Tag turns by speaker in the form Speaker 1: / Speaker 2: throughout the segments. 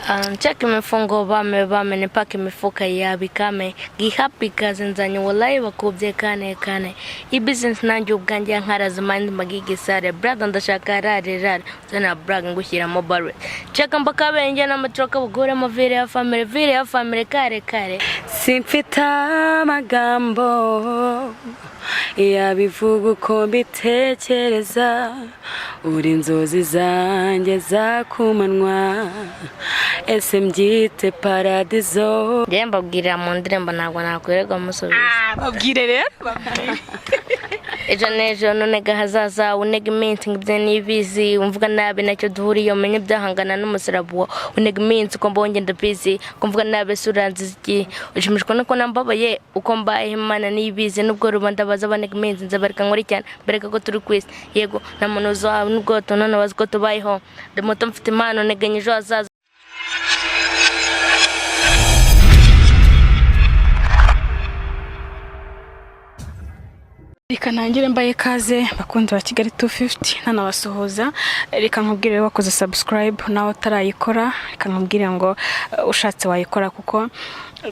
Speaker 1: Nshaka imifungo bame bame, nipake imifuka yabikame gihappy kazi nzanye, wallahi bakubye kane kane. I business nanjye ubwanjye nkaraza mind magigisare brother, ndashaka rare rare zana brag ngushyiramo barre nshaka mbakabenge n'amatroka bugure mu vire ya family, vire ya family kare kare.
Speaker 2: Simfite amagambo yabivuga uko mbitekereza, uri inzozi zanjye za kumanywa, ese mbyite paradizo?
Speaker 1: Njyewe mbabwirira mu ndirimbo, ntabwo nakwirirwa musubiza.
Speaker 3: Babwire rero, babwire.
Speaker 1: Ejo n'ejo nunega hazaza, unega iminsi ngo ibyo nibizi, umvuga nabi nacyo duhuriye, umenye ibyahangana n'umusaraba, unega iminsi uko mbonye ndabizi ko mvuga nabi sura nziza iki ushimishwa nuko nambabaye uko mbayeho, Imana nibizi. Nubwo rubanda baza banega iminsi, nzabareka nkore cyane mbereka ko turi ku isi. Yego, nta muntu uzaha nubwo tunone bazi ko tubayeho, ndi muto mfite impano, nteganya ejo hazaza.
Speaker 3: Reka ntangire mbaye ikaze bakunzi ba Kigali 250, ntanabasuhuza. Reka nkubwire rero, wakoze subscribe, nawe utarayikora reka nkubwire ngo ushatse wayikora, kuko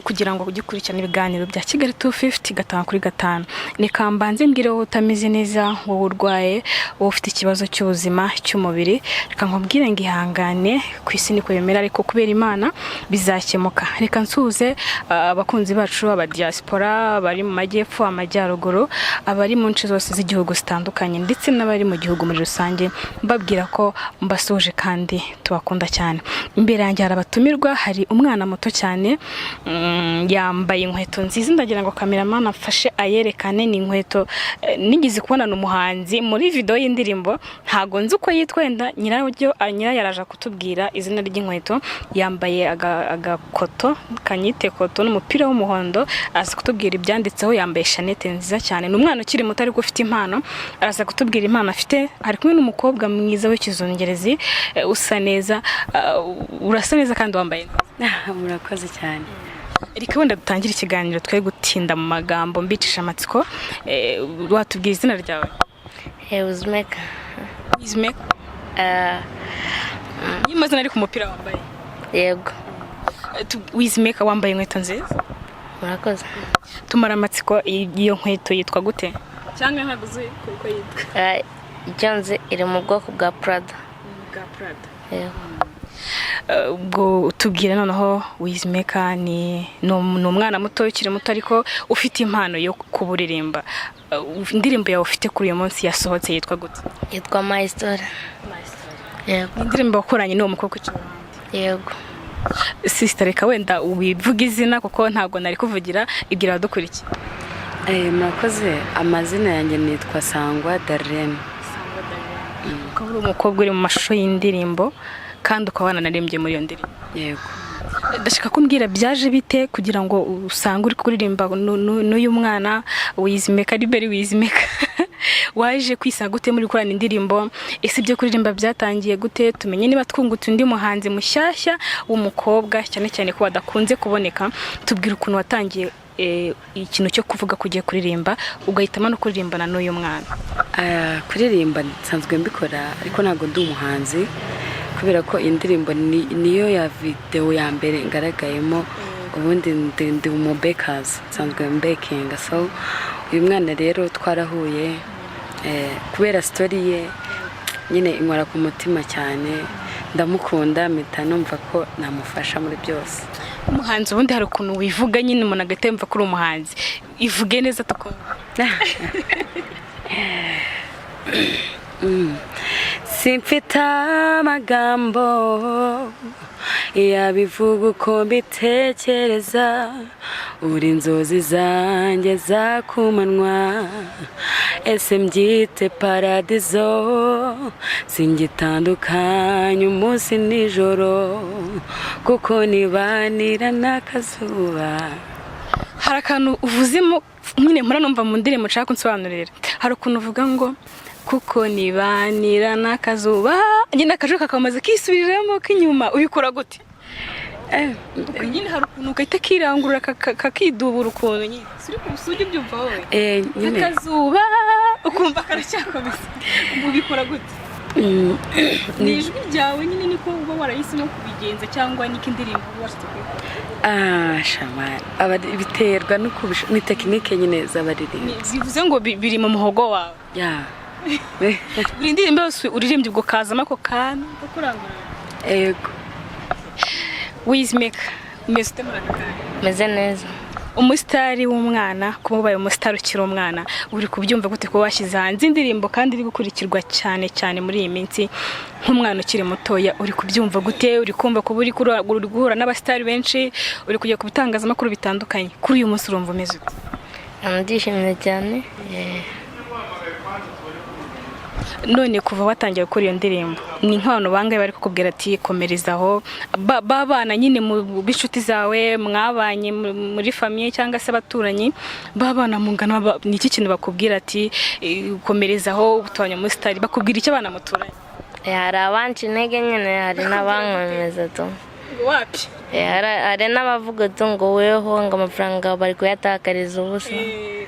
Speaker 3: kugira ngo ujye ukurikirana ibiganiro bya Kigali 250 gatanu kuri gatanu. Reka mbanze mbwire wowe utameze neza, wowe urwaye, wowe ufite ikibazo cy'ubuzima cy'umubiri, reka nkubwire ngo ihangane, ku isi niko bimera, ariko kubera Imana bizakemuka. Reka nsuhuze abakunzi bacu aba diaspora bari mu majyepfo, amajyaruguru, abari mu nce zose z'igihugu zitandukanye, ndetse n'abari mu gihugu muri rusange, mbabwira ko mbasuhuje kandi tubakunda cyane. Imbere yanjye hari abatumirwa, hari umwana muto cyane, yambaye inkweto nziza. Ndagira ngo cameraman afashe ayerekane. Ni inkweto nigeze kubonana umuhanzi muri video y'indirimbo, ntago nzi uko yitwa, wenda nyirayo nyirayo araje kutubwira izina ry'inkweto yambaye. Agakoto kanyite koto n'umupira w'umuhondo, aza kutubwira ibyanditseho. Yambaye chaînette nziza cyane. Ni umwana ukiri muto ariko ufite impano, araza kutubwira impano afite. Ari kumwe n'umukobwa mwiza w'ikizungerezi, usa neza. Urasa neza kandi wambaye neza.
Speaker 2: Murakoze cyane.
Speaker 3: Reka wenda dutangire ikiganiro, twe gutinda mu magambo, mbicisha amatsiko. Watubwira izina ryawe?
Speaker 1: Uzmeka.
Speaker 3: Wizmeka? Niyo mazina ari ku mupira wambaye?
Speaker 1: Yego.
Speaker 3: Wizmeka, wambaye inkweto nziza.
Speaker 1: Murakoze.
Speaker 3: Tumara amatsiko, iyo nkweto yitwa gute, cyangwa ntabwo uzi uko yitwa?
Speaker 1: Icyo nzi, iri mu bwoko bwa Prada.
Speaker 3: Bwa Prada?
Speaker 1: Yego.
Speaker 3: Ubwo tubwire noneho, Wizmeka ni umwana muto, ukiri muto, ariko ufite impano yo kuburirimba. Indirimbo yawe ufite kuri uyu munsi yasohotse yitwa gute?
Speaker 1: Yitwa My Story, yego.
Speaker 3: Ni indirimbo wakoranye n'uwo mukobwa ukiri iruhande?
Speaker 1: Yego.
Speaker 3: Sister, reka wenda wivuga izina, kuko ntabwo nari kuvugira ibwira abadukurikiye.
Speaker 2: Murakoze, amazina yanjye nitwa Sangwa Darlene.
Speaker 3: Ukaba uri umukobwa uri mu mashusho y'indirimbo kandi ukaba wananaririmbye muri iyo ndirimbo?
Speaker 2: Yego.
Speaker 3: Ndashaka kumbwira byaje bite kugira ngo usange uri kuririmba n'uyu mwana Wizmeka Riberi. Wizmeka, waje kwisanga gute muri gukorana indirimbo? Ese ibyo kuririmba byatangiye gute? Tumenye niba twungutse undi muhanzi mushyashya w'umukobwa, cyane cyane ko badakunze kuboneka. Tubwire ukuntu watangiye ikintu cyo kuvuga ko ugiye kuririmba, ugahitamo no kuririmbana n'uyu mwana.
Speaker 2: Kuririmba nsanzwe mbikora, ariko ntabwo ndi umuhanzi, kubera ko indirimbo niyo ya videwo ya mbere ngaragayemo. Ubundi ndi umubekazi, nsanzwe mbekinga. So uyu mwana rero twarahuye, kubera story ye nyine inkora ku mutima cyane, ndamukunda, mpita numva ko namufasha muri byose.
Speaker 3: Umuhanzi ubundi hari ukuntu wivuga nyine umuntu agahita yumva ko uri umuhanzi. Ivuge neza tukumva.
Speaker 2: Simfite amagambo yabivuga uko mbitekereza, uri inzozi zanjye za kumanywa, ese mbyite paradizo? Singitandukanye umunsi nijoro, kuko nibanira n'akazuba.
Speaker 3: Hari akantu uvuzemo nyine mpora numva mu ndirimbo nshaka kunsobanurira. Hari ukuntu uvuga ngo "kuko nibanira n'akazuba", nyine akajwi kakamaze kisubiriramo k'inyuma. Ubikora gute? Ubwo nyine hari ukuntu gahita kirangurura, kakidubura ukuntu nyine ujya ubyumva wowe?
Speaker 2: Nyine.
Speaker 3: Akazuba, ukumva karacyakomeza. Ubwo ubikora gute? Ni ijwi ryawe nyine, niko uba warahisemo kubigenza, cyangwa niko indirimbo uba washatse kuyikora?
Speaker 2: Ah, shama, biterwa no ni technique nyine z'abaririmbyi.
Speaker 3: Bivuze ngo biri mu muhogo wawe?
Speaker 2: Ya.
Speaker 3: Buri ndirimbo yose uririmbye, ubwo kazamo ako kantu ko kurangurura?
Speaker 2: Ego.
Speaker 3: Wizmaker, umeze ute muri aka kanya?
Speaker 1: Meze neza.
Speaker 3: Umusitari w'umwana, kuba ubaye umusitari ukiri umwana, uri kubyumva gute, kuba washyize hanze indirimbo kandi iri gukurikirwa cyane cyane muri iyi minsi, nk'umwana ukiri mutoya, uri kubyumva gute? Uri kumva kuba uri guhura n'abasitari benshi, uri kujya ku bitangazamakuru bitandukanye, kuri uyu munsi urumva umeze ute?
Speaker 1: Ndishimye cyane.
Speaker 3: None kuva watangiye gukora iyo ndirimbo, ni nk'abantu bangahe bari kukubwira ati komereza aho? Babana nyine mu b'inshuti zawe mwabanye muri famille cyangwa se abaturanyi, babana mungana, ni iki kintu bakubwira ati komereza aho, utubanye umusitari? Bakubwira icyo abana muturanye?
Speaker 1: Hari abanca intege nyine, hari n'abankomeza tu.
Speaker 3: Wapi.
Speaker 1: Hari n'abavuga tu ngo weho, ngo amafaranga bari kuyatakariza ubusa.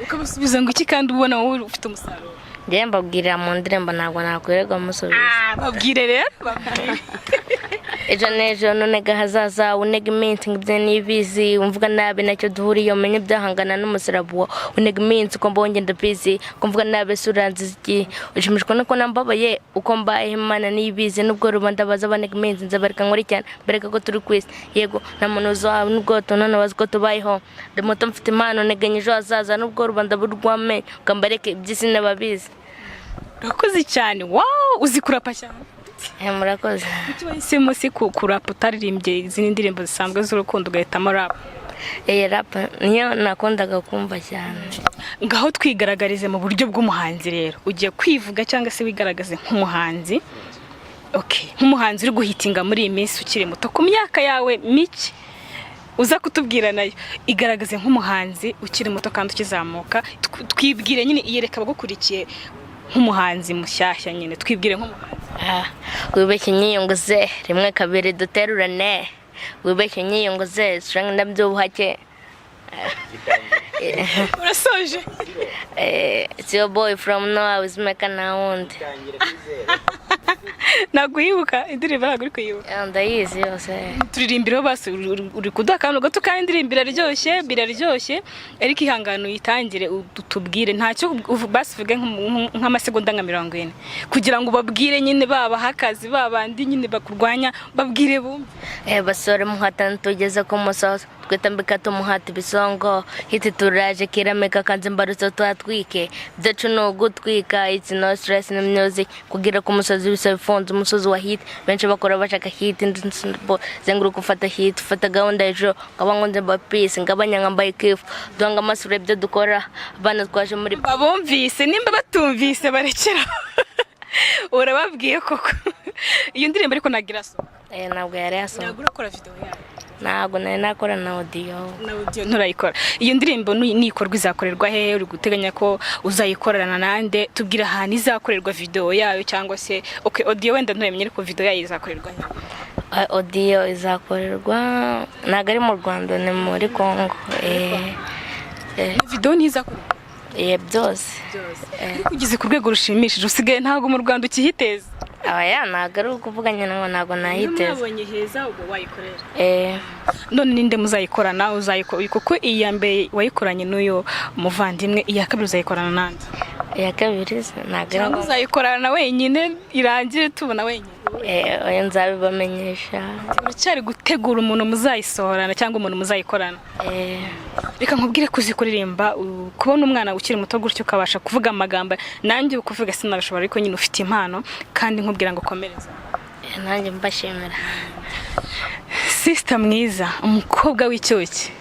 Speaker 3: Ukabasubiza ngo iki kandi ubona wowe ufite umusaruro?
Speaker 1: Njyewe mbabwirira mu ndirimbo, ntabwo nakwirirwa musubiza.
Speaker 3: Babwire rero, babwire.
Speaker 1: Ejo n'ejo nunega hazaza, unega iminsi ngo ibyo nibizi, umvuga nabi nacyo duhuriye, umenye ibyahangana n'umusaraba wa unega iminsi, uko mbonye ndabizi, ko mvuga nabi se uranziza iki? Ushimishwa nuko nambabaye, uko mbayeho Imana nibizi, nubwo rubanda baza banega iminsi, nzabareka nkore cyane mbereka ko turi ku isi. Yego, nta muntu uzaha nubwo tunone bazi ko tubayeho. Ndi muto, mfite impano, nteganya ejo hazaza, nubwo rubanda burwame ngo mbareke iby'isi n'ababizi.
Speaker 3: Urakoze cyane. Wow, uzi kurapa cyane.
Speaker 1: Murakoze.
Speaker 3: Kuki wahisemo si kurapa, utaririmbye izindi ndirimbo zisanzwe z'urukundo, ugahitamo rap?
Speaker 1: Iyi rap niyo nakundaga kumva cyane.
Speaker 3: Ngaho twigaragarize mu buryo bw'umuhanzi rero. Ugiye kwivuga cyangwa se wigaragaze nk'umuhanzi, okay, nk'umuhanzi uri guhitinga muri iyi minsi, ukiri muto, ku myaka yawe mike uza kutubwira nayo. Igaragaze nk'umuhanzi ukiri muto kandi ukizamuka. Twibwire nyine, iyereka abagukurikiye nk'umuhanzi mushyashya nyine, twibwire nk'umuhanzi.
Speaker 1: Ah, wibeshye nyiyunguze rimwe, kabiri, duterurane, wibeshye nyiyunguze strong, ndabyibuhake.
Speaker 3: Urasoje?
Speaker 1: It's your boy from now, Wizmaker, nta wundi.
Speaker 3: Ntabwo uyibuka indirimbo? Ntabwo uri kuyibuka?
Speaker 1: Ndayizi yose.
Speaker 3: Turirimbiraho basi. Uri kuduha akantu gato kandi indirimbo iraryoshye, biraryoshye, ariko ihangane uyitangire, utubwire ntacyo basi, uvuge nk'amasegonda nka 40 kugira ngo ubabwire nyine babaha akazi, babandi nyine bakurwanya, babwire bumve.
Speaker 1: Basore muhatana, tugeze ku musozo, twitambika tumuhata ibisongo, hiti turaje kiramika kanze mbarutso, twatwike byacu ni ugutwika. It's no stress, ni music kugira ku musozi bisa bifunze, umusozi wa hit, benshi bakora bashaka hit, zenguruka ufata hit, ufata gahunda ejo ngaba nkunze mba peace, ngabanya nkambaye kifu, duhanga amasura ibyo dukora, abana twaje muri
Speaker 3: Babumvise, nimba batumvise barekera, urababwiye koko. Iyo ndirimbo ariko ntabwo irasohoka?
Speaker 1: Ntabwo yari yasohoka.
Speaker 3: Ntabwo urakora video yayo?
Speaker 1: Ntabwo nari nakora na audio.
Speaker 3: Na audio nturayikora. Iyo ndirimbo nikorwa izakorerwa hehe? Uri guteganya ko uzayikorana nande? Tubwira ahantu izakorerwa video yayo, cyangwa se okay, audio wenda nturamenye, ariko video yayo izakorerwa hehe?
Speaker 1: Audio izakorerwa, ntabwo ari mu Rwanda, ni muri Congo.
Speaker 3: Video ntizakorerwa?
Speaker 1: Byose.
Speaker 3: Ariko ugeze ku rwego rushimishije, usigaye ntabwo mu Rwanda ukihiteza.
Speaker 1: Aba ntabwo ari ukuvuga nyine ngo ntabwo nahiteze.
Speaker 3: Mwabonye heza ubwo wayikorera?
Speaker 1: Eh.
Speaker 3: None ninde muzayikorana? Uzayikora kuko iya mbere wayikoranye n'uyu muvandimwe, iya kabiri uzayikorana nande?
Speaker 1: Iya kabiri se, ntabwo ari
Speaker 3: Cyangwa
Speaker 1: ngombwa.
Speaker 3: uzayikorana wenyine, irangire tubona wenyine?
Speaker 1: Oya, nzabibamenyesha.
Speaker 3: Uracyari gutegura umuntu muzayisohorana cyangwa umuntu muzayikorana?
Speaker 1: Eh.
Speaker 3: Reka nkubwire ko uzi kuririmba. Kubona umwana ukiri muto gutyo ukabasha kuvuga amagambo, nanjye kuvuga sinabishobora, ariko nyine ufite impano kandi nkubwira ngo komereza.
Speaker 1: Nanjye mbashimira.
Speaker 3: Sister mwiza, umukobwa w'icyuki,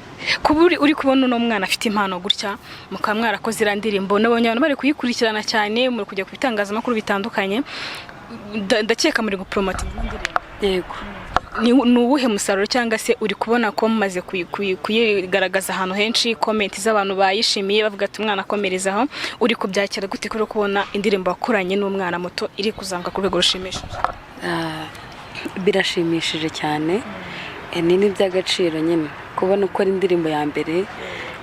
Speaker 3: kuba uri kubona uno mwana afite impano gutya, mukaba mwarakoze iriya ndirimbo, nabonye abantu bari kuyikurikirana cyane, muri kujya ku bitangazamakuru bitandukanye. Ndakeka muri gupromotinga ino ndirimbo?
Speaker 2: Yego.
Speaker 3: Ni uwuhe musaruro, cyangwa se uri kubona ko mumaze kuyigaragaza ahantu henshi, comment z'abantu bayishimiye bavuga ati umwana akomerezaho, uri kubyakira gute kuri kubona indirimbo wakoranye n'umwana muto iri kuzamuka ku rwego rushimishije?
Speaker 2: Ah, birashimishije cyane. Ni n'iby'agaciro nyine kubona ukora indirimbo ya mbere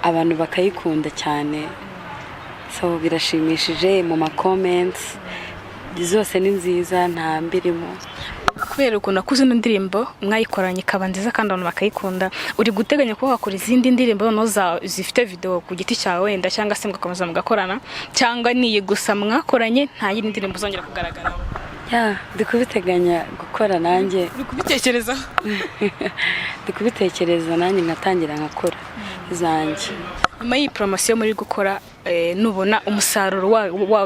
Speaker 2: abantu bakayikunda cyane, so birashimishije mu ma comments. Zose ni nziza, nta mbi irimo.
Speaker 3: Kubera ukuntu wakoze ino ndirimbo, mwayikoranye ikaba nziza kandi abantu bakayikunda, uri guteganya kuba wakora izindi ndirimbo noneho zifite video ku giti cyawe wenda, cyangwa se mugakomeza mugakorana, cyangwa niyi gusa mwakoranye, nta yindi ndirimbo uzongera kugaragaraho?
Speaker 2: Yeah, ndi kubiteganya gukora nanjye.
Speaker 3: Uri kubitekerezaho?
Speaker 2: Ndi kubitekereza nanjye nkatangira nkakora izanjye.
Speaker 3: Nyuma y'iyi poromosiyo muri gukora, nubona umusaruro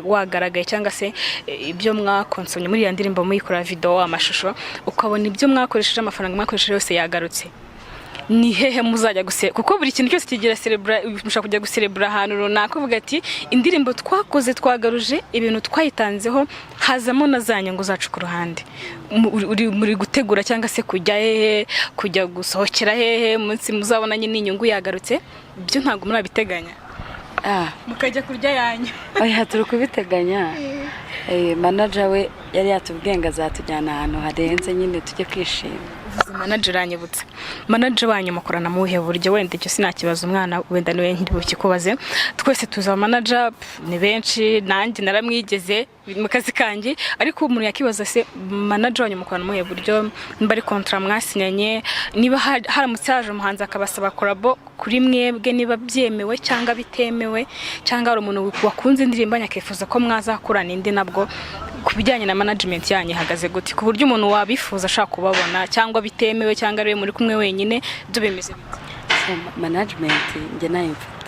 Speaker 3: wagaragaye cyangwa se ibyo mwakonsomye muri iyo ndirimbo muyikora video, amashusho, ukabona ibyo mwakoresheje, amafaranga mwakoresheje yose yagarutse, ni hehe muzajya guse? Kuko buri kintu cyose kigira celebra, mushobora kujya guserebura ahantu runaka uvuga ati: "Indirimbo twakoze twagaruje ibintu twayitanzeho, hazamo na za nyungu zacu ku ruhande." Uri muri gutegura cyangwa se kujya hehe, kujya gusohokera hehe umunsi muzabona nyine inyungu yagarutse? Ibyo ntabwo murabiteganya?
Speaker 2: Ah.
Speaker 3: Mukajya kurya yanyu?
Speaker 2: Oya, turi kubiteganya. Manager we yari yatubwiye ngo azatujyana ahantu harenze nyine, tujye kwishima.
Speaker 3: Uvuze manager uranyibutsa. Manager wanyu mukorana mu buhe buryo? Wenda icyo sinakibaza umwana, wenda niwe nkiri bukikubaze. Twese tuzi manager ni benshi, nanjye naramwigeze mu kazi kanjye, ariko umuntu yakibaza se manager wanyu mukorana mu buhe buryo? Niba ari contrat mwasinyanye, niba haramutse haje umuhanzi akabasaba collabo kuri mwebwe, niba byemewe cyangwa bitemewe, cyangwa hari umuntu wakunze indirimbo akifuza ko mwazakorana indi, nabwo ku bijyanye na management yanyu ihagaze gute, ku buryo umuntu wabifuza ashaka kubabona, cyangwa bitemewe, cyangwa ariwe muri kumwe wenyine, byo bimeze bite?
Speaker 2: So, management njye nayo mfite.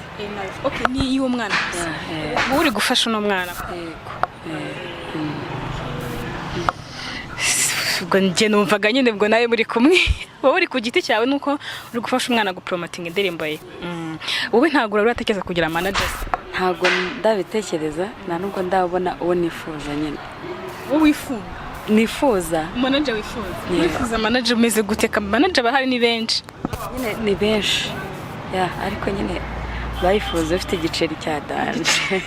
Speaker 3: Okay, ni iy'umwana gusa?
Speaker 2: Yeah.
Speaker 3: Wowe uri gufasha uno mwana?
Speaker 2: Yego.
Speaker 3: Ubwo njye numvaga nyine ubwo nawe muri kumwe, wowe uri ku giti cyawe, nuko uri gufasha umwana gupromotinga indirimbo ye. Wowe ntabwo uratekereza kugira manager se?
Speaker 2: Ntabwo ndabitekereza, nta nubwo ndabona uwo nifuza nyine.
Speaker 3: Wowe wifuza?
Speaker 2: Nifuza.
Speaker 3: Manager wifuza?
Speaker 2: Yeah.
Speaker 3: Wifuza manager umeze gute? Manager bahari ni benshi.
Speaker 2: Nyine ni benshi, yeah, ariko nyine bayifuza ufite igiceri cya danger.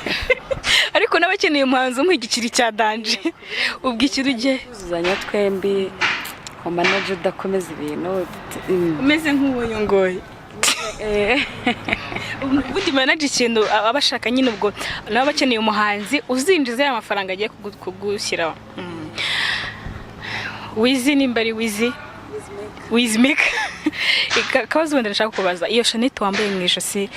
Speaker 3: Ariko n'abakeneye umuhanzi umuha igiceri cya danger, ubwo ikintu ugiye
Speaker 2: Kuzuzanya twembi, manager udakomeza ibintu.
Speaker 3: Umeze nk'uwo yongoye. Ubundi manager ikintu aba ashaka nyine, ubwo nawe abakeneye umuhanzi uzinjiza ya mafaranga agiye kugushyiraho. Wizi, nimba ari Wizi, Wizmika, akabazo wenda ndashaka kubaza: iyo chaînette wambaye mu ijosi,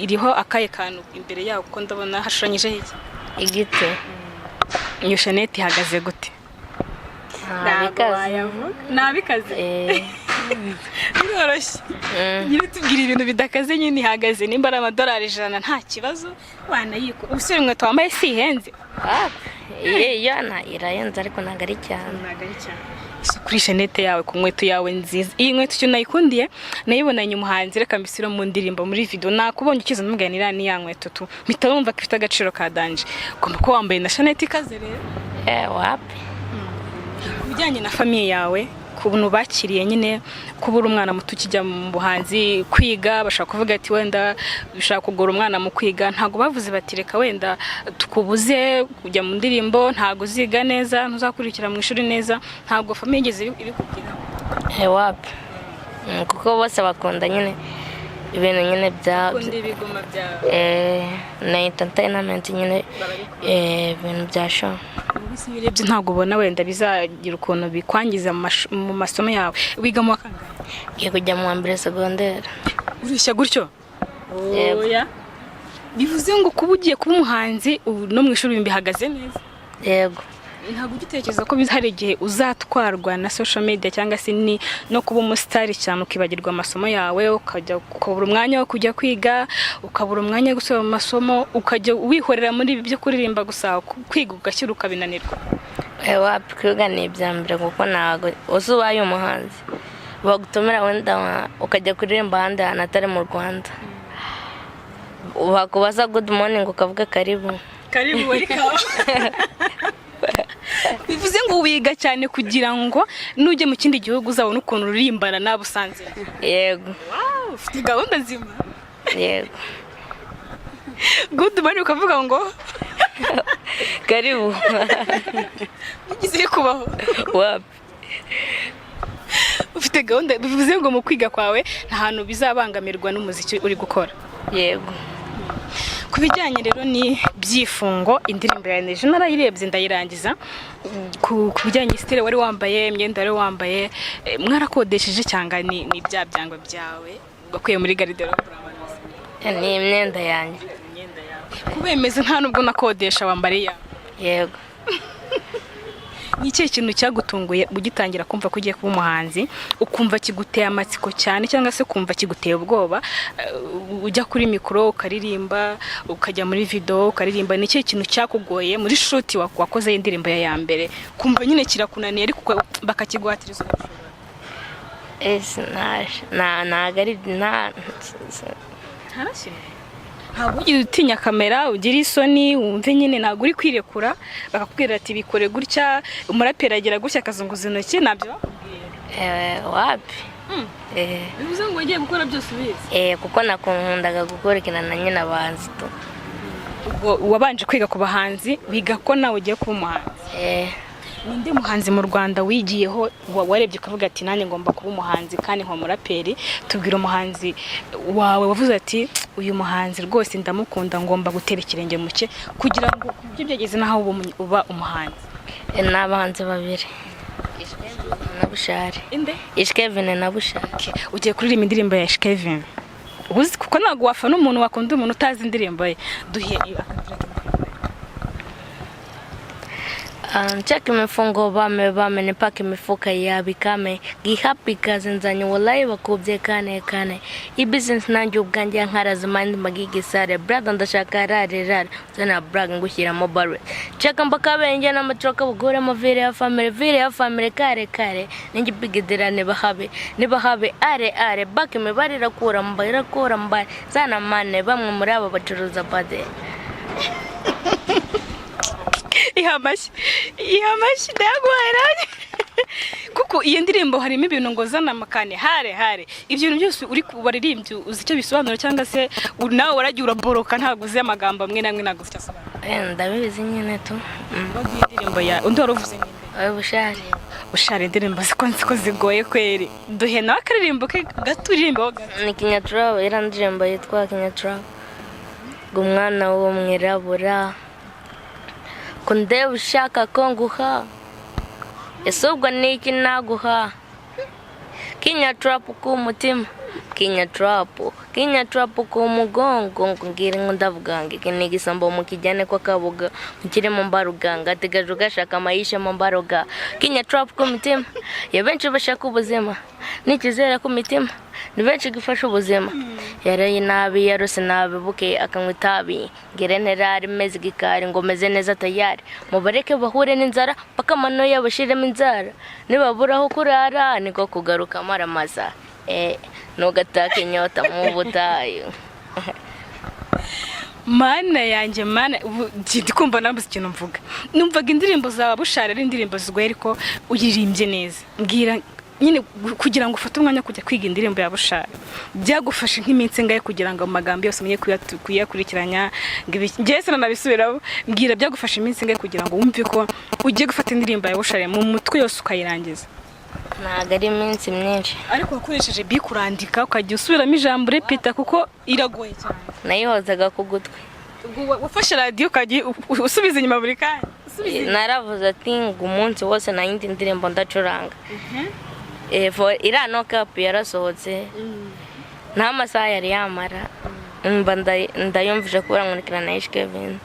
Speaker 3: iriho akahe kantu imbere yawo? Kuko ndabona hashushanyijeho iki?
Speaker 1: Igiti.
Speaker 3: Iyo chaînette ihagaze gute?
Speaker 1: Ntabikaze.
Speaker 3: Ntabikaze?
Speaker 1: Eh.
Speaker 3: Biroroshye nyine, tubwira ibintu bidakaze nyine. Ihagaze nimba ari amadolari 100, nta kibazo wanayikura. Ubusore, inkweto wambaye si ihenze?
Speaker 1: Ah, iyo na irahenze, ariko ntabwo ari cyane.
Speaker 3: Ntabwo ari cyane. Kuri chaînette yawe, ku nkweto yawe nziza, iyi nkweto icyo nayikundiye, nayibonanye umuhanzi, reka mbisire mu ndirimbo, muri video nakubonye ukiza, ndamubwira ni iriya ni ya nkweto tu, mpita numva ko ifite agaciro ka danger. Ugomba kuba wambaye na chaînette ikaze rero.
Speaker 1: Eh, wapi.
Speaker 3: Ku bijyanye na famille yawe, ku buntu bakiriye nyine kubura umwana muto ukijya mu buhanzi, kwiga, bashobora kuvuga ati wenda bishobora kugora umwana mu kwiga, ntabwo bavuze bati: "Reka wenda tukubuze kujya mu ndirimbo, ntabwo uziga neza, ntuzakurikira mu ishuri neza"? Ntabwo famille igeze ibikubwira?
Speaker 1: Eh, wapi. Kuko bose bakunda nyine ibintu nyine bya
Speaker 3: Bakunda ibigoma byawe.
Speaker 1: Na entertainment nyine, ibintu bya show.
Speaker 3: Ubu se iyo urebye ntabwo ubona wenda bizagira ukuntu bikwangiza mu masomo yawe? Wiga mu wa kangahe?
Speaker 1: Ngiye kujya mu wa mbere segonderi.
Speaker 3: Ureshya gutyo?
Speaker 1: Yego.
Speaker 3: Oya, bivuze ngo kuba ugiye kuba umuhanzi ubu no mu ishuri bihagaze neza?
Speaker 1: Yego.
Speaker 3: Ntabwo ujya utekereza ko hari igihe uzatwarwa na social media, cyangwa se ni no kuba umusitari cyane, ukibagirwa amasomo yawe, ukajya ukabura umwanya wo kujya kwiga, ukabura umwanya wo gusubira mu masomo, ukajya wihorera muri ibi byo kuririmba gusa, kwiga ugashyira ukabinanirwa?
Speaker 1: Eh, wapi, kwiga ni ibya mbere, kuko ntabwo uzi ubaye umuhanzi bagutumira wenda ukajya kuririmba ahandi hantu atari mu Rwanda, bakubaza "Good morning", ukavuga "Karibu".
Speaker 3: Karibu, welcome. Bivuze ngo wiga cyane kugira ngo nujya mu kindi gihugu uzabone ukuntu uririmbana n'abo usanze?
Speaker 1: Yego.
Speaker 3: Wow, ufite gahunda nzima.
Speaker 1: Yego.
Speaker 3: "Good morning" ukavuga ngo
Speaker 1: "Karibu".
Speaker 3: Bigize kubaho?
Speaker 1: Wapi.
Speaker 3: Ufite gahunda, bivuze ngo mu kwiga kwawe nta hantu bizabangamirwa n'umuziki uri gukora?
Speaker 1: Yego.
Speaker 3: Ku bijyanye rero ni Ibyifungo, indirimbo ya Neg G narayirebye ndayirangiza. Ku bijyanye style wari wambaye, imyenda wari wambaye, mwarakodesheje cyangwa ni bya byangwa byawe wakuye muri garde-robe?
Speaker 1: Ni imyenda yanjye.
Speaker 3: Imyenda yawe kubemeza, nta nubwo nakodesha, wambara iyawe?
Speaker 1: Yego.
Speaker 3: Ni ikihe kintu cyagutunguye ugitangira kumva ko ugiye kuba umuhanzi, ukumva kiguteye amatsiko cyane cyangwa se kumva kiguteye ubwoba? Ujya kuri mikoro ukaririmba, ukajya muri video ukaririmba, ni ikihe kintu cyakugoye muri shoot wakoze indirimbo ya mbere, kumva nyine kirakunaniye ariko bakakiguhatiriza ugashobora?
Speaker 1: Ese ntago ari nta.
Speaker 3: Ntabwo ugira utinya kamera, ugira isoni, wumve nyine ntabwo uri kwirekura, bakakubwira ati bikore gutya, umuraperi agira gutya akazunguza intoki, ntabyo bakubwiye?
Speaker 1: Wapi.
Speaker 3: Bivuze ngo wagiye gukora byose ubizi?
Speaker 1: Kuko nakundaga gukurikirana nyine abahanzi tu.
Speaker 3: Ubwo wabanje kwiga ku bahanzi, wiga ko nawe ugiye kuba umuhanzi?
Speaker 1: Eh.
Speaker 3: Ninde muhanzi mu Rwanda wigiyeho, warebye ukavuga ati nanjye ngomba kuba umuhanzi kandi nka umuraperi? Tubwira umuhanzi wawe wavuze ati uyu muhanzi rwose ndamukunda, ngomba gutera ikirenge mu cye kugira ngo ku buryo byageze n'aho uba umuhanzi.
Speaker 1: Ni abahanzi babiri, na Bushali.
Speaker 3: Inde?
Speaker 1: Ish Kevin na Bushali.
Speaker 3: Okay. Ugiye kuririmba indirimbo ya Kevin uzi, kuko ntabwo wafana umuntu, wakunda umuntu utazi indirimbo ye. Duhe akapira k'indirimbo ye.
Speaker 1: Ncheki imifungo bame bame nipake imifuka yabikame gihappy kazi nzanye, wallahi bakubye kane kane, i business nanjye ubwanjye nkaraza mandi magigisare, brother ndashaka rare rare zana brag ngushyiramo bare cheka mbakabenge n'amatroka buguremo vire ya family, vire ya family kare kare ninjye bigidira nibahabe nibahabe are are bak imibare irakura mba irakura mba zana mane bamwe muri abo bacuruza bade.
Speaker 3: Iha amashyi, iha amashyi, ndayaguhaye nanjye, kuko iyo ndirimbo harimo ibintu ngo zana amakane hare hare. Ibyo bintu byose uri waririmbye, uzi icyo bisobanura cyangwa se nawe waragiye uraboroka, ntabwo uzi amagambo amwe n'amwe, ntabwo uzi icyo asobanura?
Speaker 1: Ndabizi nyine tu.
Speaker 3: Baguye indirimbo ya undi wari uvuze ninde?
Speaker 1: Oya, Bushali.
Speaker 3: Bushali, indirimbo ziko nzi ko zigoye kweri, duhe nawe akaririmbo ke gato, uririmbeho gato.
Speaker 1: Ni Kinyatrap, iriya ndirimbo yitwa Kinyatrap. Ngo umwana w'umwirabura ko ndeba ushaka ko nguha, ese ubwo ni iki naguha? Kinyatrap ku mutima, Kinyatrap, Kinyatrap ku mugongo, ngo ngira ngo ndavuga ngo iki ni igisambo mukijyane kwa Kabuga mukire mu mbaruganga ategaje gashaka amayisha mu mbaruga. Kinyatrap ku mitima ya benshi bashaka ubuzima nikizera ku mitima ni benshi gifasha ubuzima, yaraye nabi, yarose nabi, buke akanywa itabi, ngire nterari meze gikari ngo meze neza tayari, mubareke bahure n'inzara paka amano yabashiremo inzara, nibabura aho kurara niko kugaruka amaramaza, nugataka inyota mu butayu.
Speaker 3: Mana yanjye, mana, ubu ndi kumva nabuze ikintu mvuga. Numvaga indirimbo za Bushali ari indirimbo zigoye, ariko uyiririmbye neza. Mbwira nyine, kugira ngo ufate umwanya wo kujya kwiga indirimbo ya Bushali byagufashe nk'iminsi ingahe kugira ngo amagambo yose umenye kuyakurikiranya, ngo njyewe sinanabisubiramo? Mbwira, byagufashe iminsi ingahe kugira ngo wumve ko ugiye gufata indirimbo ya Bushali mu mutwe yose ukayirangiza?
Speaker 1: Ntabwo ari iminsi myinshi.
Speaker 3: Ariko wakoresheje bike, urandika, ukajya usubiramo ijambo urepeta, kuko iragoye cyane.
Speaker 1: Nayihozaga ku gutwi.
Speaker 3: Ubwo wafashe radiyo ukajya usubiza inyuma buri kanya, usubiza inyuma.
Speaker 1: Naravuze ati ngo umunsi wose nta yindi ndirimbo ndacuranga. Iriya No Cap yarasohotse nta masaha yari yamara, mba ndayumvise kubera nkurikirana na Kevin,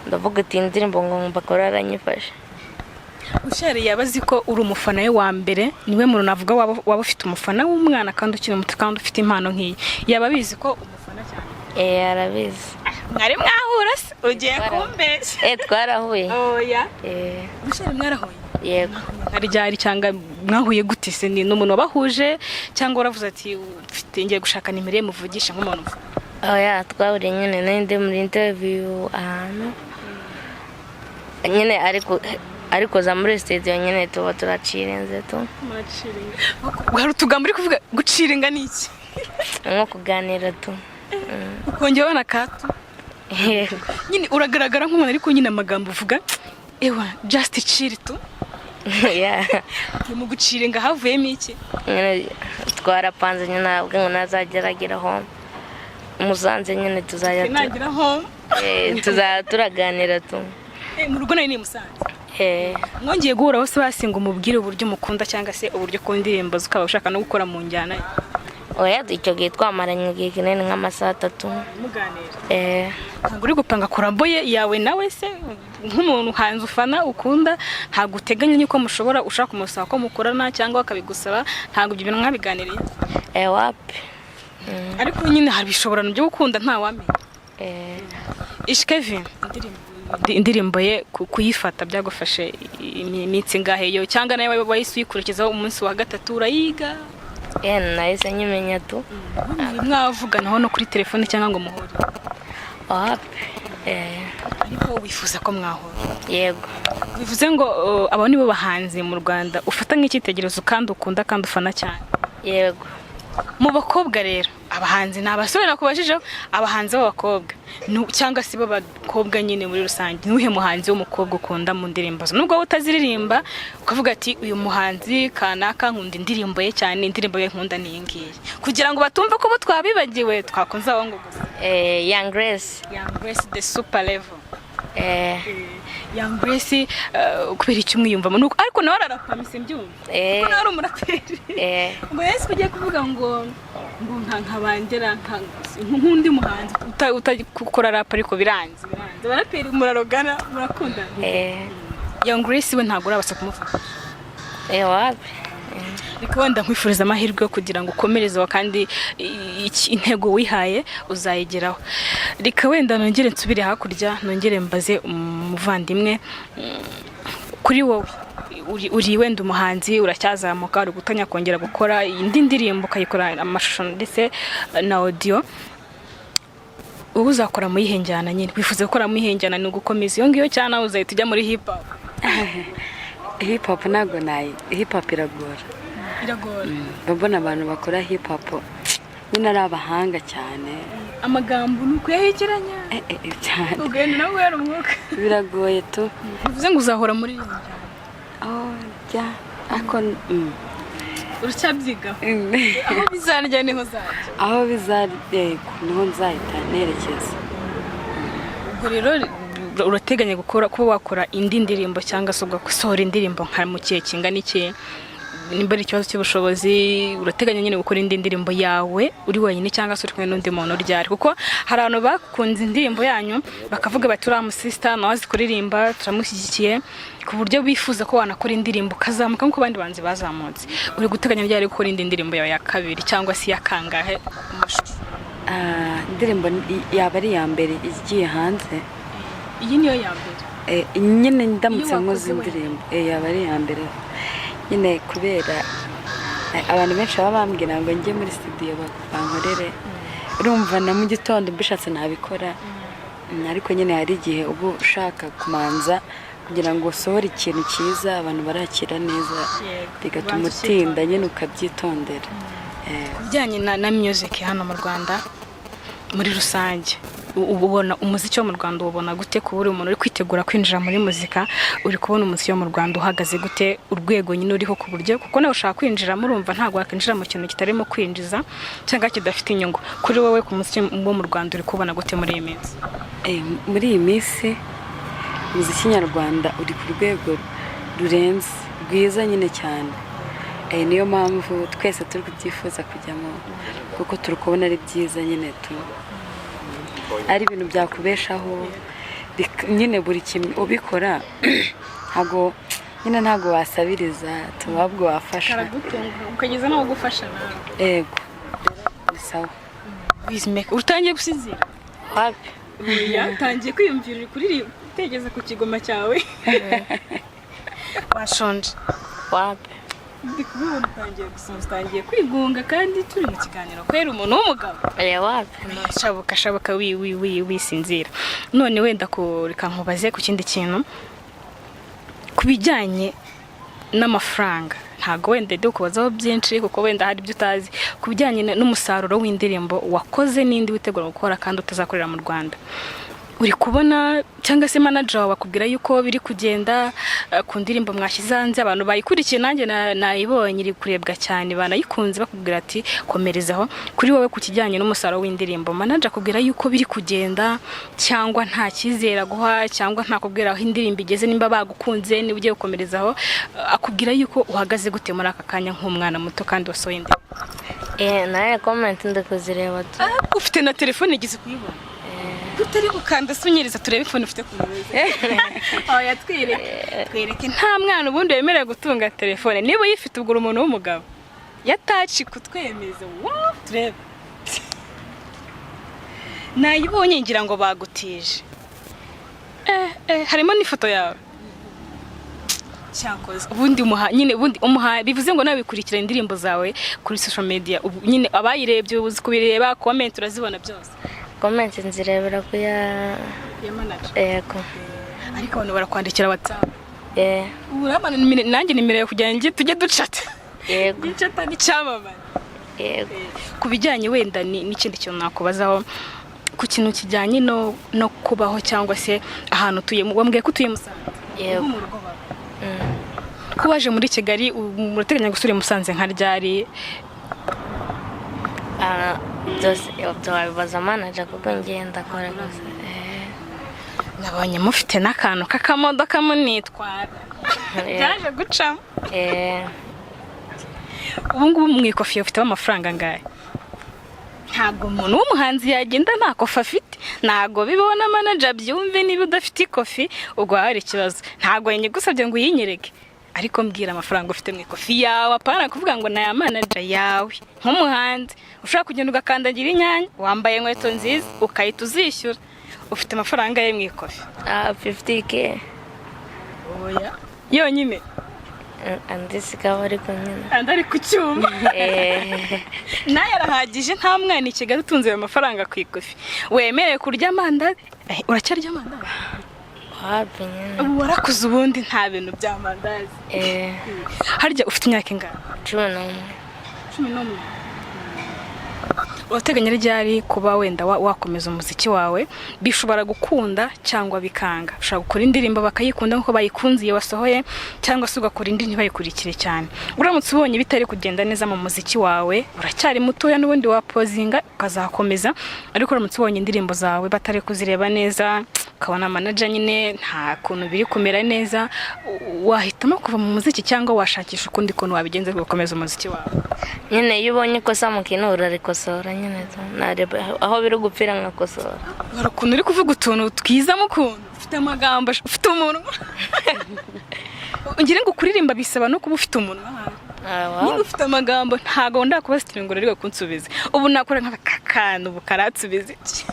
Speaker 1: ndavuga ati indirimbo ngo mbakora aranyifasha.
Speaker 3: Bushali yaba azi ko uri umufana we wa mbere? Niwe muntu navuga waba ufite umufana w'umwana kandi ukiri muto kandi ufite impano nk'iyi. Yaba abizi ko umufana cyane?
Speaker 1: Arabizi.
Speaker 3: Mwari mwahura se? Ugiye kumbeshya.
Speaker 1: Twarahuye.
Speaker 3: Oya.
Speaker 1: Eh.
Speaker 3: Bushali mwarahuye?
Speaker 1: Yego.
Speaker 3: Nka ryari cyangwa mwahuye gute se? Ni n'umuntu wabahuje cyangwa waravuze ati mfite ngiye gushaka nimero ye muvugisha nk'umuntu?
Speaker 1: Oya, twahuriye nyine nari ndi muri interview ahantu nyine, ariko ariko za muri studio nyine tuba turacirenze tu.
Speaker 3: Hari utugambo uri kuvuga, guciringa ni iki?
Speaker 1: Nko kuganira tu.
Speaker 3: Ukongera ubona katu.
Speaker 1: Yego.
Speaker 3: Nyine uragaragara nk'umuntu, ariko nyine amagambo uvuga, ewa, just chill tu.
Speaker 1: Yeah.
Speaker 3: Mu guciringa havuyemo iki?
Speaker 1: Nyine twarapanze nyine, ntabwo ngo nazageragera home. Musanze nyine tuzajya
Speaker 3: Nagira home.
Speaker 1: Tuzajya turaganira tu.
Speaker 3: Mu rugo nari ni i Musanze.
Speaker 1: Eh.
Speaker 3: Mwongeye guhura hose basi ngo umubwire uburyo umukunda cyangwa se uburyo ukunda indirimbo ze, ukaba ushaka no gukora mu njyana ye?
Speaker 1: Oya, icyo gihe twamaranye igihe kinini, nk'amasaha 3.
Speaker 3: Muganira?
Speaker 1: Eh.
Speaker 3: Ntabwo uri gupanga collabo ye yawe nawe se, nk'umuntu hanze ufana ukunda? Ntabwo uteganya yuko mushobora ushaka kumusaba ko mukorana cyangwa akabigusaba? Ntabwo ibyo bintu mwabiganiriye?
Speaker 1: Wapi.
Speaker 3: Ariko nyine hari ibishobora byo gukunda, ntawamenya.
Speaker 1: Eh.
Speaker 3: Ish Kevin, indirimbo ye kuyifata byagufashe iminsi ingahe yo, cyangwa nawe wahise uyikurikizaho umunsi wa gatatu urayiga?
Speaker 1: Nahise nyimenya tu.
Speaker 3: Mwavuganaho no kuri telefone cyangwa ngo muhure?
Speaker 1: Wapi.
Speaker 3: Ariko wifuza ko mwahura?
Speaker 1: Yego.
Speaker 3: Bivuze ngo abo nibo bahanzi mu Rwanda ufata nk'icyitegererezo kandi ukunda kandi ufana cyane?
Speaker 1: Yego.
Speaker 3: Mu bakobwa rero, abahanzi ni abasore nakubajijeho, abahanzi b'abakobwa cyangwa se b'abakobwa nyine muri rusange, nuhe muhanzi w'umukobwa ukunda mu ndirimbo ze, nubwo wowe utaziririmba, ukavuga ati: "Uyu muhanzi kanaka nkunda indirimbo ye cyane, indirimbo ye nkunda ni iyi ngiyi," kugira ngo batumve ko bo twabibagiwe, twakunze abo ngo gusa?
Speaker 1: Young Grace.
Speaker 3: Young Grace, the super level.
Speaker 1: Eh.
Speaker 3: Young Grace, kubera icyo umwiyumvamo? Ariko nawe ararapa, mise mbyumva
Speaker 1: Eh.
Speaker 3: ko nawe ari umuraperi.
Speaker 1: Eh.
Speaker 3: Ngo yesi ugiye kuvuga ngo nka bandera nk'undi muhanzi utakora rap, ariko biranze biranze, abaraperi murarogana, murakundana.
Speaker 1: Eh.
Speaker 3: Young Grace we ntabwo urabasha kumufata?
Speaker 1: Wapi.
Speaker 3: Reka wenda nkwifuriza amahirwe yo kugira ngo ukomereze aho, kandi intego wihaye uzayigeraho. Reka wenda nongere nsubire hakurya, nongere mbaze umuvandimwe. Kuri wowe uri wenda umuhanzi uracyazamuka, uri gutanya kongera gukora indi ndirimbo, ukayikora amashusho ndetse na audio, ubu uzakora mu yihe njyana nyine? Wifuza gukora mu yihe njyana? Ni ugukomeza iyo ngiyo cyangwa nawe uzahita ujya muri hip hop?
Speaker 2: Hip hop ntabwo nayi, hip hop iragora.
Speaker 3: Iragora.
Speaker 2: Mba mbona abantu bakora hip hop nyine ari abahanga cyane.
Speaker 3: Amagambo ni ukuyahekeranya.
Speaker 2: Eh, cyane.
Speaker 3: Ugenda nawe guhera umwuka.
Speaker 2: Biragoye tu.
Speaker 3: Bivuze ngo uzahora muri iyo njyana?
Speaker 2: Oh, jya ako.
Speaker 3: Uracyabyigaho? Aho bizarya niho uzajya.
Speaker 2: Aho bizarya niho nzahita nerekeza.
Speaker 3: Ubwo rero urateganya gukora, kuba wakora indi ndirimbo cyangwa se ugasohora indirimbo nka mu kihe kingana iki, nimba ari ikibazo cy'ubushobozi? Urateganya nyine gukora indi ndirimbo yawe uri wenyine cyangwa se uri kumwe n'undi muntu ryari? Kuko hari abantu bakunze indirimbo yanyu bakavuga bati: "Uriya musisita nawe azi kuririmba, turamushyigikiye," ku buryo bifuza ko wanakora indirimbo ukazamuka nk'uko abandi banzi bazamutse. Uri guteganya ryari gukora indi ndirimbo yawe ya kabiri cyangwa se iya kangahe mu mashusho?
Speaker 2: Ah, indirimbo yaba ari iya mbere igiye hanze.
Speaker 3: Iyi niyo ya mbere?
Speaker 2: Nyine ndamutse
Speaker 3: Iyo
Speaker 2: nkoze
Speaker 3: wakoze wenyine.
Speaker 2: indirimbo, yaba ari iya mbere nyine, kubera abantu benshi baba bambwira ngo njye muri studio bankorere. Urumva na mu gitondo mbishatse nabikora. Ariko nyine hari igihe uba ushaka kumanza kugira ngo usohore ikintu cyiza abantu barakira neza, bigatuma
Speaker 3: Ubanza
Speaker 2: utinda nyine ukabyitondera.
Speaker 3: Ku bijyanye na music hano mu Rwanda muri rusange, uba ubona umuziki wo mu Rwanda uwubona gute, kuba uri umuntu uri kwitegura kwinjira muri muzika? Uri kubona umuziki wo mu Rwanda uhagaze gute, urwego nyine uriho, ku buryo kuko nawe ushaka kwinjiramo, urumva ntabwo wakwinjira mu kintu kitarimo kwinjiza cyangwa kidafite inyungu kuri wowe? Ku muziki wo mu Rwanda uri kubona gute muri iyi minsi?
Speaker 2: Muri iyi minsi umuziki nyarwanda uri ku rwego rurenze, rwiza nyine cyane. Niyo mpamvu twese turi kubyifuza kujyamo, kuko turi kubona ari byiza nyine tu, ari ibintu byakubeshaho, nyine buri kimwe ubikora ntabwo nyine ntabwo wasabiriza, ahubwo wafasha.
Speaker 3: Karagutunga ukageza n'aho gufasha nawe.
Speaker 2: Ego, ni sawa.
Speaker 3: Wizmeka, utangiye gusinzira?
Speaker 1: Wapi.
Speaker 3: Utangiye kwiyumvira, uri kuririmba utekereza ku kigoma cyawe. Washonje?
Speaker 1: Wapi.
Speaker 3: Ndi kubibona, utangiye gusoma, utangiye kwigunga kandi turi mu kiganiro kubera umuntu w'umugabo.
Speaker 1: Oya, wapi.
Speaker 3: Shabuka, shabuka, wi wi wi wisinzira. None wenda reka nkubaze ku kindi kintu, ku bijyanye n'amafaranga. Ntabwo wenda ndi kubazaho byinshi kuko wenda hari ibyo utazi ku bijyanye n'umusaruro w'indirimbo wakoze n'indi witegura gukora kandi utazakorera mu Rwanda. Uri kubona cyangwa se manager wawe akubwira yuko biri kugenda ku ndirimbo mwashyize hanze, abantu bayikurikiye, nanjye nayibonye iri kurebwa cyane, banayikunze, bakubwira ati komerezaho. Kuri wowe, ku kijyanye n'umusaruro w'indirimbo, manager akubwira yuko biri kugenda, cyangwa nta cyizere aguha, cyangwa ntakubwira aho indirimbo igeze, nimba bagukunze, niba ugiye gukomerezaho, akubwira yuko uhagaze gute muri aka kanya nk'umwana muto kandi wasohoye indirimbo?
Speaker 1: Nawe comment ndi kuzireba tu.
Speaker 3: Ufite na telefone igeze kuyibona, utari gukanda se? Unyereza turebe iphone ufite ku meza. Oya, twereke, twereke. Nta mwana ubundi wemerewe gutunga telefone. Niba uyifite, ugura umuntu w'umugabo yataci kutwemeza. Wow, turebe. Nayibonye, ngira ngo bagutije. Harimo n'ifoto yawe. Cyakoze ubundi umuha nyine, ubundi umuha bivuze ngo nawe bikurikira indirimbo zawe kuri social media. Ubu nyine abayirebye uzi kubireba, comment urazibona byose?
Speaker 1: Comment nzirebera ku ya
Speaker 3: Ya manager?
Speaker 1: Yego.
Speaker 3: Ariko abantu barakwandikira WhatsApp?
Speaker 1: Eh.
Speaker 3: Urabona nanjye nimero yawe kugira ngo tujye ducata.
Speaker 1: Yego.
Speaker 3: Ducata n'icyamamare.
Speaker 1: Yego.
Speaker 3: Ku bijyanye wenda n'ikindi kintu nakubazaho, ku kintu kijyanye no kubaho cyangwa se ahantu utuye, wambwiye ko utuye Musanze?
Speaker 1: Yego.
Speaker 3: Ubu mu rugo bawe. Ko waje muri Kigali, ubu murateganya gusura i Musanze nka ryari?
Speaker 1: Ah, byose ibyo wabibaza manager kuko ngenda akora gusa.
Speaker 3: Nabonye mufite n'akantu k'akamodoka munitwara, byaje gucamo?
Speaker 1: Eh.
Speaker 3: Ubu ngubu mu ikofi ufitemo amafaranga angahe? Ntabwo umuntu w'umuhanzi yagenda nta kofi afite, ntabwo bibaho. Na manager byumve, niba udafite ikofi ubwo haba hari ikibazo. Ntabwo nyigusabye ngo uyinyereke, ariko mbwira amafaranga ufite mu ikofi yawe, apana kuvuga ngo ni aya manager yawe. Nk'umuhanzi ushobora kugenda ugakandagira inyanya, wambaye inkweto nziza, ukahita uzishyura. Ufite amafaranga ye mu ikofi?
Speaker 1: Ah, 50K.
Speaker 3: Oya, yonyine?
Speaker 1: Andi sikaba ariko nyine.
Speaker 3: Andi ari ku cyuma?
Speaker 1: Eh.
Speaker 3: Nayo arahagije. Nta mwana i Kigali utunze ayo mafaranga ku ikofi wemerewe kurya amandazi. Uracyarya amandazi?
Speaker 1: Wapi nyine.
Speaker 3: Ubu warakuze, ubundi nta bintu by'amandazi.
Speaker 1: Eh.
Speaker 3: Harya ufite imyaka ingana?
Speaker 1: 11.
Speaker 3: 11. Urateganya ryari kuba wenda wakomeza umuziki wawe? Bishobora gukunda cyangwa bikanga. Ushobora gukora indirimbo bakayikunda nk'uko bayikunze iyo wasohoye, cyangwa se ugakora indi ntibayikurikire cyane. Uramutse ubonye bitari kugenda neza mu muziki wawe, uracyari mutoya n'ubundi wapozinga ukazakomeza, ariko uramutse ubonye indirimbo zawe batari kuzireba neza, ukabona manager nyine nta kuntu biri kumera neza, wahitamo kuva mu muziki cyangwa washakisha ukundi kuntu wabigenza ugakomeza umuziki wawe?
Speaker 1: Nyine iyo ubonye ikosa mu kintu urarikosora nyine tu. Nareba aho biri gupfira nkakosora.
Speaker 3: Hari ukuntu uri kuvuga utuntu twiza mu kuntu ufite amagambo, ufite umunwa. Ngira ngo kuririmba bisaba no kuba ufite umunwa.
Speaker 1: Ah,
Speaker 3: Niba ufite amagambo, ntabwo ndakubaza ngo uri kunsubiza. Ubu nakora nk'akakantu, ubu karansubiza iki?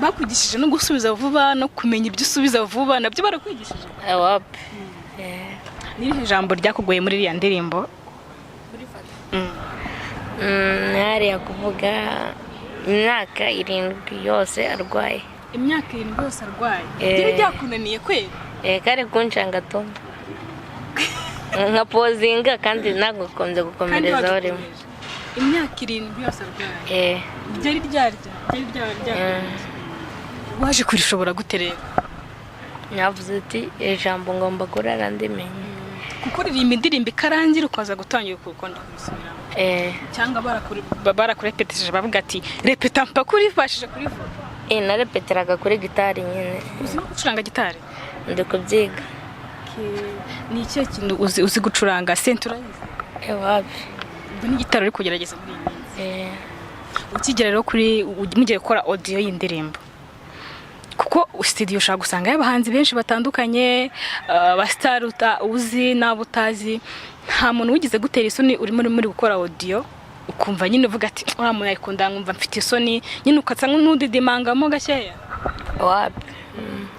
Speaker 3: Bakwigishije no gusubiza vuba no kumenya ibyo usubiza vuba, nabyo barakwigishije?
Speaker 1: Ah, wapi. Eh.
Speaker 3: Ni irihe jambo ryakugoye muri iriya ndirimbo?
Speaker 1: Hariya kuvuga imyaka 7 yose arwaye.
Speaker 3: Imyaka 7 yose arwaye?
Speaker 1: Eh.
Speaker 3: Byari byakunaniye kweri?
Speaker 1: Eh, kari kunshanga tu, nka pozinga, kandi ntabwo gukomeza
Speaker 3: Kandi
Speaker 1: gukomerezaho rimwe.
Speaker 3: Wagikomeje. Imyaka 7 yose arwaye?
Speaker 1: Eh.
Speaker 3: Byari byarya, byari byakunaniye. Waje kurishobora gute rero?
Speaker 1: Navuze ati ijambo ngomba kurara ndimenye.
Speaker 3: Kuko uririmba indirimbo ikarangira, ukaza gutangira ukongera kubisubiramo?
Speaker 1: Eh.
Speaker 3: Cyangwa barakurepetesheje bavuga ati repeta mpaka uribashije kurivuga?
Speaker 1: Eh, narepeteraga kuri gitari nyine.
Speaker 3: Uzi no gucuranga gitari?
Speaker 1: Ndi kubyiga.
Speaker 3: Ni ikihe kintu uzi gucuranga? Sente urayizi?
Speaker 1: Eh, wapi.
Speaker 3: Ubwo ni gitari uri kugerageza muri iyi minsi?
Speaker 1: Eh.
Speaker 3: Ukigera rero kuri mugiye gukora audio y'indirimbo, kuko studio ushobora gusangayo abahanzi benshi batandukanye, abasitari uzi n'abo utazi, nta muntu wigeze gutera isoni urimo muri gukora audio, ukumva nyine uvuga ati uriya muntu arikunda, nkumva mfite isoni nyine, ukasa n'udidimangamo gakeya?
Speaker 1: Wapi.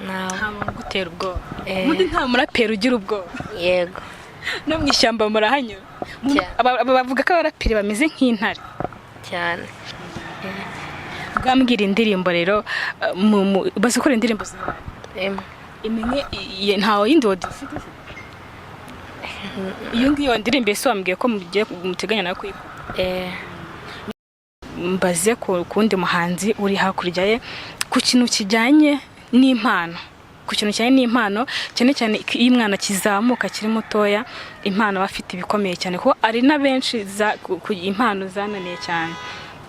Speaker 1: Ntawe.
Speaker 3: Nta muntu ugutera ubwoba?
Speaker 1: Eh.
Speaker 3: Ubundi nta muraperi ugira ubwoba.
Speaker 1: Yego.
Speaker 3: No mu ishyamba murahanyura?
Speaker 1: Cyane.
Speaker 3: Bavuga ko abaraperi bameze nk'intare.
Speaker 1: Cyane.
Speaker 3: Bwambwira indirimbo rero, bazi gukora indirimbo zawe?
Speaker 1: Imwe.
Speaker 3: Imwe? Ntawe yindi audio ufite se? Iyo ngiyo ndirimbo ese wambwiye ko mugiye muteganya nawe kuyikora?
Speaker 1: Eh.
Speaker 3: Mbaze ku kundi muhanzi uri hakurya ye. Ku kintu kijyanye n'impano, ku kintu kijyanye n'impano, cyane cyane iyo umwana akizamuka, akiri mutoya, impano aba afite ibikomeye cyane, kuko ari na benshi impano zananiye cyane,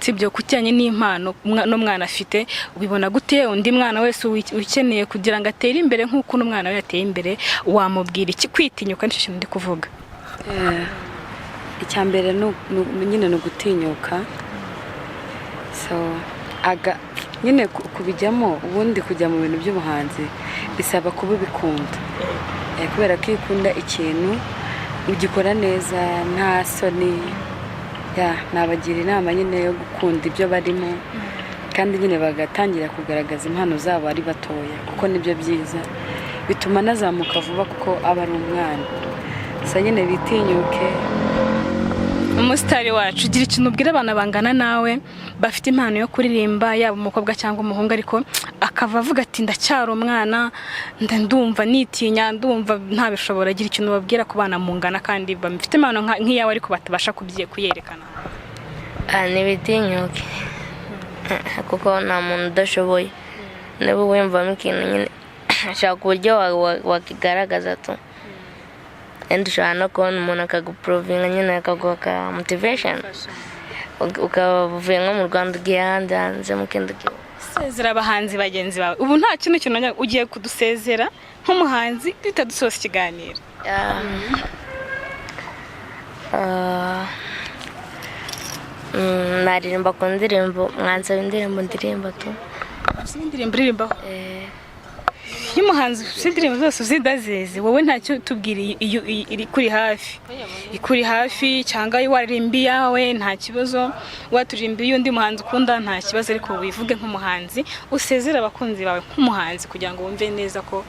Speaker 3: sibyo? Ku kijyanye n'impano n'umwana afite, ubibona gute? Undi mwana wese ukeneye kugira ngo atere imbere nk'uko uno mwana we yateye imbere, wamubwira iki? Kwitinyuka nicyo kintu ndi kuvuga.
Speaker 2: Icya mbere nyine ni ugutinyuka. So aga nyine kubijyamo, ubundi kujya mu bintu by'ubuhanzi bisaba kuba ubikunda. Kubera ko iyo ukunda ikintu ugikora neza nta soni. Ya, nabagira inama nyine yo gukunda ibyo barimo, kandi nyine bagatangira kugaragaza impano zabo ari batoya, kuko nibyo byiza bituma anazamuka vuba, kuko aba ari umwana. Gusa nyine bitinyuke.
Speaker 3: Umusitari wacu, ugira ikintu ubwira abana bangana nawe bafite impano yo kuririmba, yaba umukobwa cyangwa umuhungu, ariko akava avuga ati: "Ndacyari umwana, ndumva nitinya, ndumva ntabishobora." Gira ikintu ubabwira ku bana mungana kandi bafite impano nk'iyawe, ariko batabasha kuyerekana.
Speaker 1: Ntibitinyuke, kuko nta muntu udashoboye. Niba wiyumvamo ikintu nyine, shaka uburyo wakigaragaza tu. Wenda ushobora no kubona umuntu akaguprovinga nyine, akaguha ka motivation, ukaba uvuye nko mu Rwanda ugiye ahandi hanze mu kindi gihugu.
Speaker 3: Sezera abahanzi bagenzi bawe. Ubu nta kintu kintu ugiye kudusezera nk'umuhanzi duhita dusoza ikiganiro.
Speaker 1: Naririmba ku ndirimbo, mwansaba indirimbo ndirimba tu.
Speaker 3: Uzi indirimbo uririmbaho?
Speaker 1: Eh.
Speaker 3: Iyo umuhanzi uzi indirimbo zose uzidazizi wowe, ntacyo tubwira, iyo iri kuri hafi, ikuri hafi, cyangwa iyo waririmba iyawe nta kibazo, waturirimba iy'undi muhanzi ukunda nta kibazo, ariko wivuge nk'umuhanzi, usezere abakunzi bawe nk'umuhanzi, kugira ngo wumve neza ko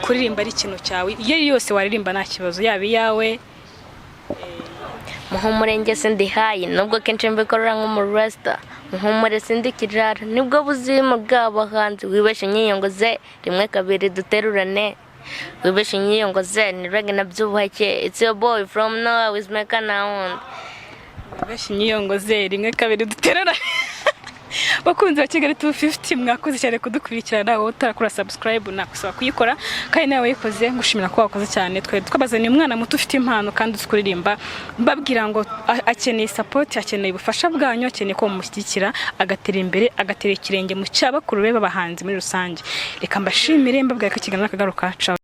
Speaker 3: kuririmba ari ikintu cyawe. Iyo ari yose waririmba nta kibazo, yaba iyawe.
Speaker 1: Muhumure, njye sindi high, nubwo kenshi mbikorera nk'umurasita. Muhumure, sindi kirara, nibwo buzima bw'abahanzi. Wibeshe nyiyongoze, rimwe kabiri duterurane. Wibeshe nyiyongoze, ni reggae nabyubakiye. It's your boy from nowhere with Meka na wundi.
Speaker 3: Bashyi nyiyongoze, rimwe kabiri duterura. Bakunzi ba Kigali 250, mwakoze cyane kudukurikirana. Wowe utarakora subscribe, nakusaba kuyikora, kandi nawe wayikoze ngushimira ko wakoze cyane. Twe twabazaniye umwana muto ufite impano kandi uzi kuririmba, mbabwira ngo akeneye support, akeneye ubufasha bwanyu, akeneye ko mumushyigikira agatera imbere, agatera ikirenge mu cyabakuru be b'abahanzi muri rusange. Reka mbashimire, mbabwira ko ikiganiro nakagaruka. Ciao.